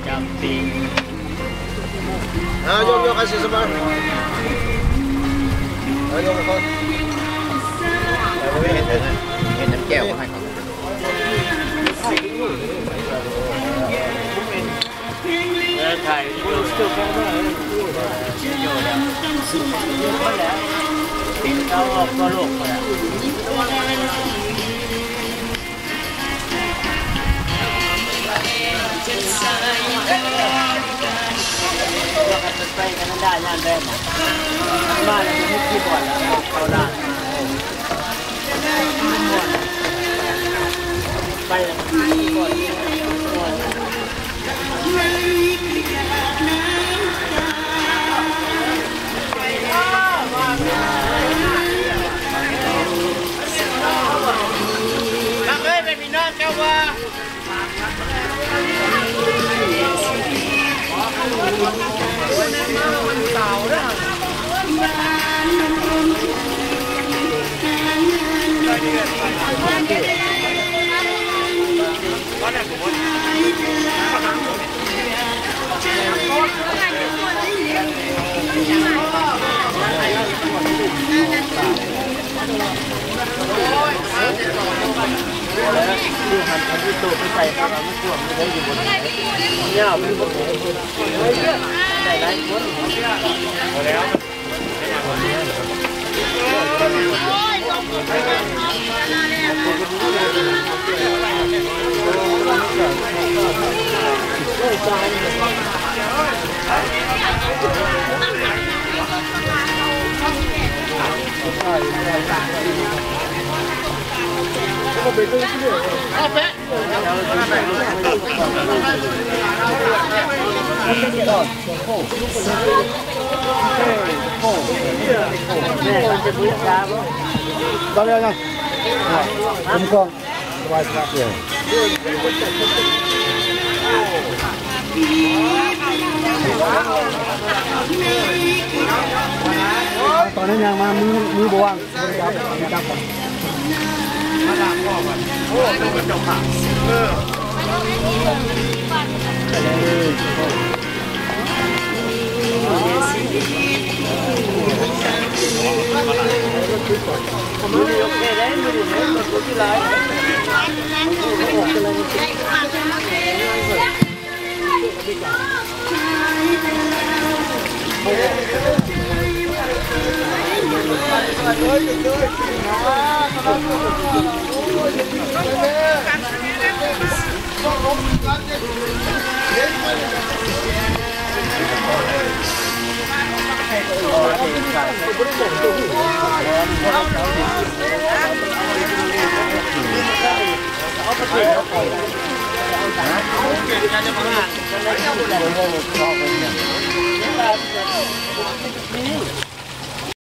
ຈຳຕິງ ເອົາ ຍົກ ຍົກໃຫ້ຊິສະບາຍ ເອົາ ຍົກໃຫ້ກ່ອນ ເຮັດອັນນັ້ນ ເຮັດນ້ຳແຈ່ວໃຫ້ເຂົາ ເອີ ຖ່າຍວິດີໂອ ວິດີໂອ ເປັນເຂົາອອກທົ່ວໂລກພຸ້ນແຫຼະ. ໄປການາດາຍາມແລງ ມາແລ້ວມີທີ່ບ່ອນແລ້ວ ເຂົ້າລາວ ໄປ ມາເອີຍ ເປັນພີ່ນ້ອງເຈົ້າບໍ່? ຕອນນັ້ນຍັງມາ ມື ມືບໍ່ວ່າງ.